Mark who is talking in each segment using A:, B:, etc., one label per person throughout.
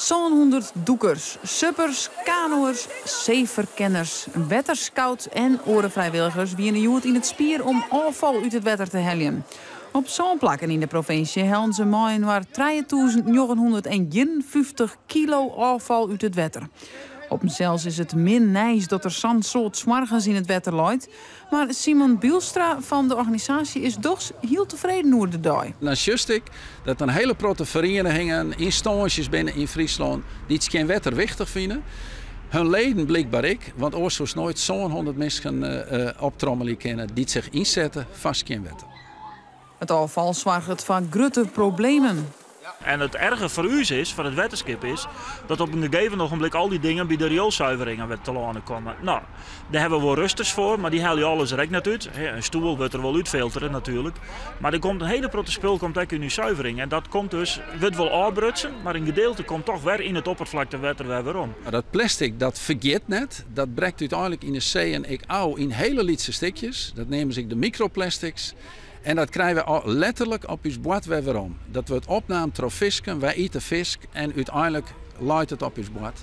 A: 700 dûkers, suppers, kanoërs, seeferkenners, wetterscouts en oare frijwilligers wiene hjoed yn it spier om ôffal út it wetter te heljen. Op sân plakken yn de provinsje hellen se mei-inoar 3951 kilo ôffal út it wetter. Op himsels is it min nijs dat der sa'n soad smoargens yn it wetter leit. Mar Simon Bielstra fan de organisaasje is dochs hiel tefreden oer de dei.
B: Dan sjochst ek dat der in hiele protte ferienigingen, ynstânsjes binne yn Fryslân dy't skjin wetter wichtich fine. Hun leden blykber ek, want oars soest noait 700 minsken optrommelje kinne dy't sich ynsette foar skjin wetter.
A: It ôffal soarget foar grutte problemen.
C: En it erge foar ús is, foar it wetterskip is, dat op in gegeven ogenblik al dy dingen by de rioelzuiveringen wer telâne komme. No, dêr hawwe we wol rusters foar, mar dy helje alles der ek net út. In stoel wurdt der wol útfiltere natuerlik, mar der komt in hiele protte spul komt ek yn ús zuivering. En dat komt dus, wurdt wol ôfbrutsen, mar in gedeelte komt toch wer yn it opperflaktewetter wer werom.
B: Mar dat plastic dat fergiet net, dat brekt úteinlik yn de seeën ek ôf yn hiele lytse stikjes. Dat neame se ek de microplastics. En dat krije we al letterlik op ús board wer werom. Dat wurdt opnaam troch fisken, wy ite fisk en úteinlik leit it op ús board.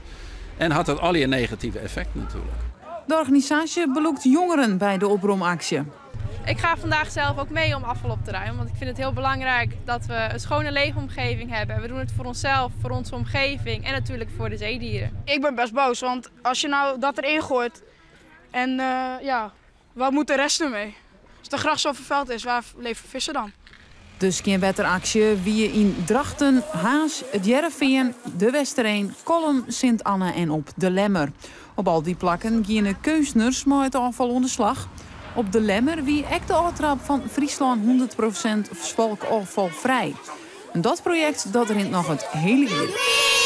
B: En hat dat allegear negative effekten natuerlik.
A: De organisaasje belûkt jongeren by de opromaksje.
D: Ik ga vandaag zelf ook mee om afval op te ruimen, want ik vind het heel belangrijk dat we een schone leefomgeving hebben. We doen het voor onszelf, voor onze omgeving en natuurlijk voor de zeedieren.
E: Ik ben best boos, want als je nou dat erin gooit en ja, wat moet de rest ermee? As de gracht zo vervuild is, waar leven vissen dan?
A: De skjinwetteraksje wie yn Drachten, Harns, It Hearrenfean, De Westereen, Kollum, Sint Anne en op De Lemmer. Op al dy plakken giene keunstners mei it ôffal oan de slach. Op De Lemmer wie ek de ôftraap fan Fryslân 100% swalkôffalfrij. En dat projekt dat rint noch it hiele jier.